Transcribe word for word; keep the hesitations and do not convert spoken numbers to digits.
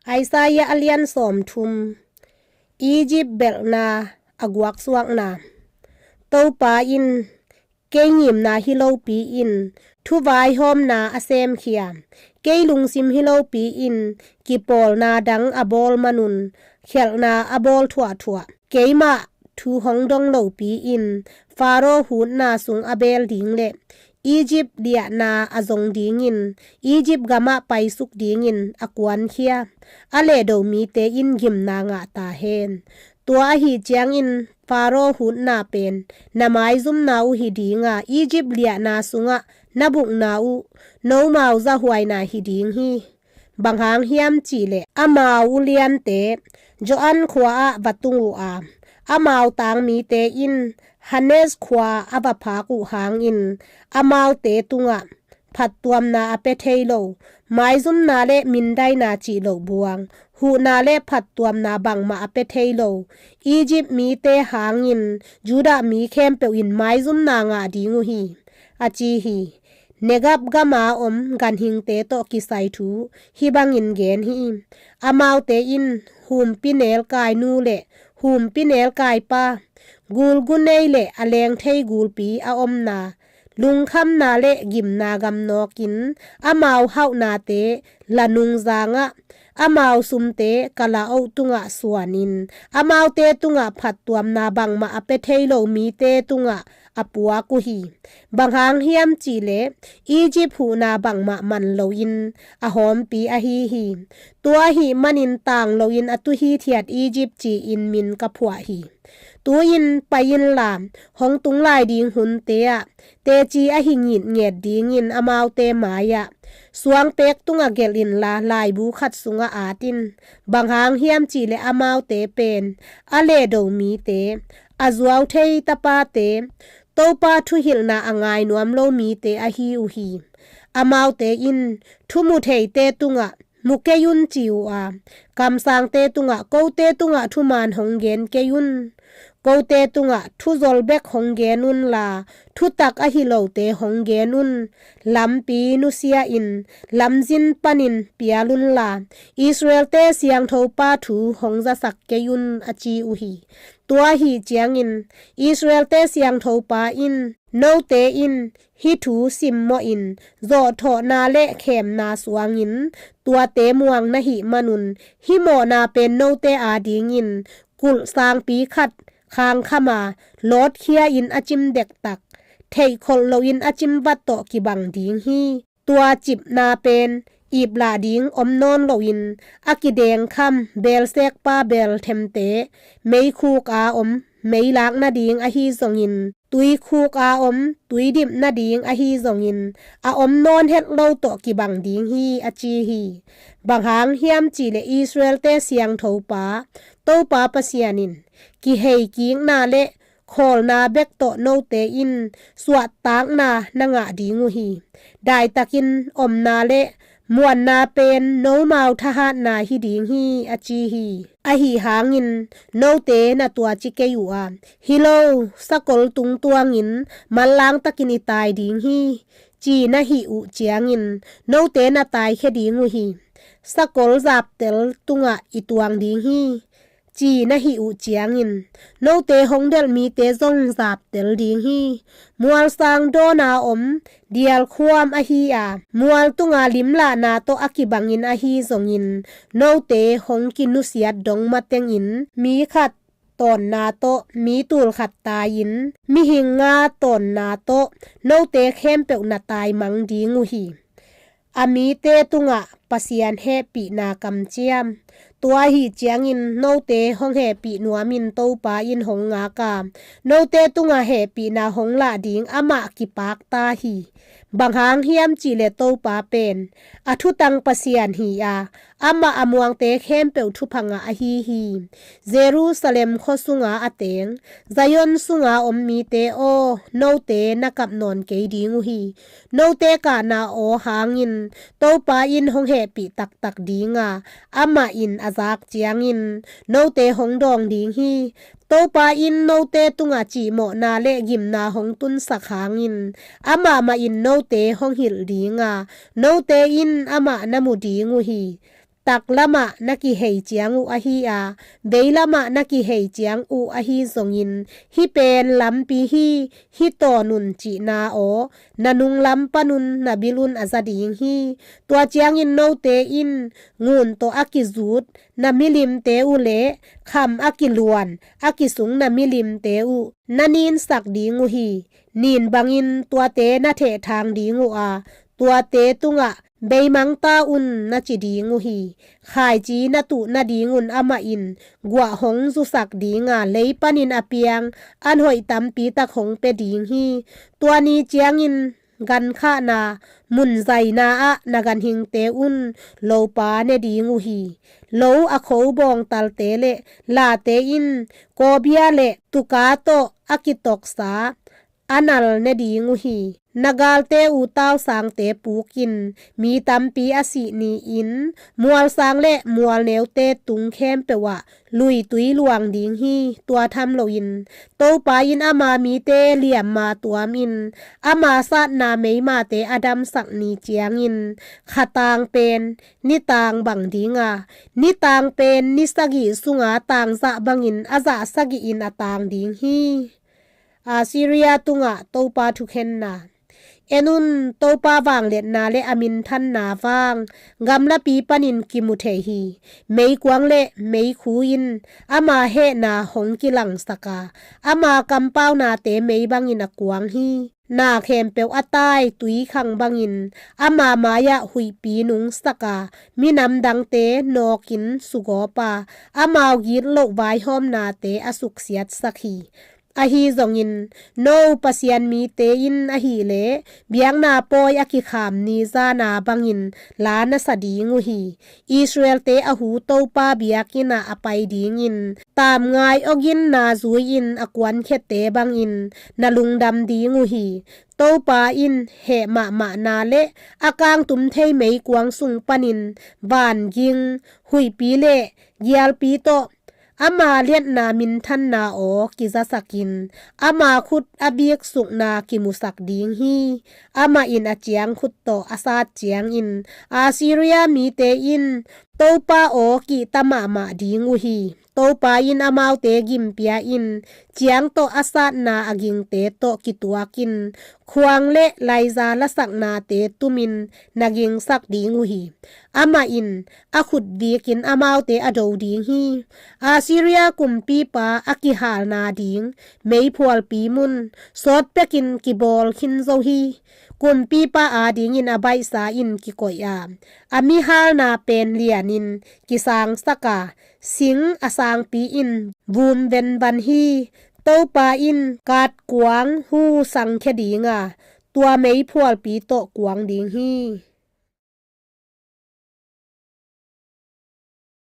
Isaiah a lian sawmthum. Egypt belhna, a guaksuakna. Topa in, kei ngimna hi lopi in, thuvaihawmna a semkhia, kei lungsim hi lopi in, kipawlna dang a bawl manun, khialhna a bawl thuahthuah. Keimah thu hong dong lopi in, Pharaoh hutna sung a beel ding le Egypt liahna a zong dingin, Egypt gamah paisuk dingin a kuankhia, a lehdo mite in gimna ngah ta hen. Tua ahi ciangin Pharaoh hutna pen na maizumna uh hi dinga, Egypt liahna sungah na bukna uh nomau zahuaina hi ding hi. Bang hang hiam cihleh, amau uliante Zoan khua-ah va tung uh a, amau tangmite in Hanes khua a va phak uh hangin, amaute tungah phattuamna a pia thei lo, maizumna le mindaina cih loh buang, huhna le phattuamna bangmah a pia thei lo Egypt mite hangin Judah mi khempeuh in maizumna ngah ding uh hi, a ci hi. Negab gama om ganhingte tawh kisai thu hih bangin gen hi. Amaute in humpi nelkai nu le humpi nelkai pa, gulgu nei le a lengthei gulpi a omna, lungkhamna le gimna gamnawkin, amau hauhnate lanungzangah, amau sumte kala-oh tungah suanin, amaute tungah phattuamna bangmah a pia thei lo mite tungah a puak uh hi. Bang hang hiam cihleh, Egypt huhna bangmah man loin a hawmpi ahi hi. Tua ahih manin tang loin a tu hithiat Egypt ci-in min ka phuah hi. Tu-in pai inla, hong tung lai ding hunte ah teci ahi ngitnget dingin amaute mai-ah suangpek tungah gelh inla, laibu khat sungah at in. Bang hang hiam cihleh amaute pen a lehdo mite, a zuauthei tapate, Topa thuhilhna a ngai nuam lo mite ahi uh hi. Amaute in thumutheite tungah mu kei un ci uh a, kamsangte tungah, kote tungah thuman hong gen kei un. Kote tungah thuzol bek hong gen unla, thutak ahi lote hong gen un. Lampi nusia-in, lamzin panin pial unla, Israel-te siangthopa thu hong zasak kei un, a ci uh hi. Tua ahih ciangin Israel-te siangthopa in, note in hih thu simmawhin, zawhthawhna le khemna suangin tuate muang na hih manun, hih mawhna pen note adingin kulh sangpi khat khangkhama, lawtkhia-in a cim dektak, theihkholh loin a cim vat tawh kibang ding hi. Tua cipna pen iplah ding om nawn loin, a kidengkham beelsekpa beelthemte, meikhuk a om meilak nading ahi zongin, tuikhuk a om tuidip nading ahi zongin, a om nawn het lo tawh kibang ding hi, a ci hi. Bang hang hiam cihleh Israel-te siangthopa, Topa Pasian in, kiheikikna le khawlna bek tawh note in suahtakna na ngah ding uh hi. Daitakin omna le muanna pen nomau thahatna hi ding hi, a ci hi. Ahi hangin note na tuaci kei uh a, hi lo, sakol tungtuangin manlang takin i tai ding hi, ci na hih uh ciangin note na taikhia ding uh hi. Sakol zaptel tungah i tuang ding hi, ci na hih uh ciangin, note hong delh mite zong zaptel ding hi. Mualsang dawna om dialkhuam ahi a, mual tunga limlahna tawh a kibangin ahi zongin, note hong kinusiat dong matengin, mi khat tawnna tawh mi tul khat tai-in, mihing nga tawnna tawh note khempeuh na taimang ding uh hi. A mite tungah Pasian hehpihna kamciam. Tua ahih ciangin note hong hehpih nuamin Topa in hong ngak a, note tungah hehpihna hong lah ding amah kipakta hi. Bang hang hiam cihleh Topa pen a thutang Pasian hi a, amah a muangte khempeuh thupha ngah ahi hi. Jerusalem khua sunga a teng, Zion sunga om mite aw, note na kap nawn kei ding uh hi. Note kahna aw hangin Topa in hong hehpih taktak dinga, amah in a zak ciangin note hong dawng ding hi. Topa in note tungah cihmawhna le gimna hong tunsak hangin, amah mah in note hong hilh dinga, note in amah na mu ding uh hi. taklamah na kihei ciang uh ahi a, veilamah na kihei ciang uh ahi zongin, hih pen lampi hi, hih tawn un cihna aw, na nunglam panun na bil un a za ding hi. Tua ciangin note in ngun tawh a kizut na milimte uh le kham a kiluan a kisung na milimte uh na ninsak ding uh hi. Nin bangin tuate na thehthang ding uh a, tuate tungah, "Beimang ta un," na ci ding uh hi. Khaici na tuh nadingun amah in guah hong zusak dinga, lei panin a piang an hoih tampi tak hong pia ding hi. Tua ni ciangin gankhahna mun zaina ah na ganhingte un lopa ne ding uh hi. Lo a kho bawngtalte le late in kawbia le tuka tawh a kitoksa a nal ne ding uh hi. Na galte uh tausangte pukin mi tampi a sih ni-in, mualsang le mualneute tung khempeuh ah luitui luang ding hi. Tua tham loin Topa in ama mite liamma tuamin, ama satna meimate a damsak ni ciangin, khatang pen nitang bang dinga, nitang pen ni sagih sunga tangzah bangin a zah sagihin a tang ding hi. Assyria tungah Topa thukhenna. En un, Topa vangliatna le a minthanna vang gamlapi panin kimu thei hi. Meikuang le meikhu in ama hehna hong kilangsak a, ama kampaunate mei bangin a kuang hi. Na khempeuh a tai tuikhang bangin ama mai-ah huihpi nungsak a, minam dangte nawkin sugawp a, amau gitloh vaihawmnate a suksiatsak hi. Ahi zongin, no Pasian mite in ahih leh biakna pawi a kikham ni zana bangin la na sa ding uh hi. Israelte a hu Topa biakinn ah a pai dingin, tamngai awginna zui-in a kuankhiate bangin na lungdam ding uh hi. Topa in heh mahmahna le a kangtum thei meikuang sung panin vanging, huihpi le gialpi tawh ama liatna minthanna aw kizasakin, ama khut a biksukna kimusak ding hi. Amah in a ciangkhut tawh a sat ciangin, Assyria mite in Topa aw kihta mahmah ding uh hi. Topa in amaute gimpia in, ciang tawh a satna a gingte tawh kituakin, khuang le laiza lasaknate tumin na gingsak ding uh hi. Amah in a khut bikin amaute a do ding hi. Assyria kumpipa a kihalna ding meiphualpi mun sawtpekin kibawl khin zo hi. Kumpipa adingin a baihsa in kikoih a, a mihalna pen lianin kisangsak a, sing a sangpi in vum venvan hi. Topa in katkuang hu sangkhia dinga, tua meiphualpi tawh kuang ding hi.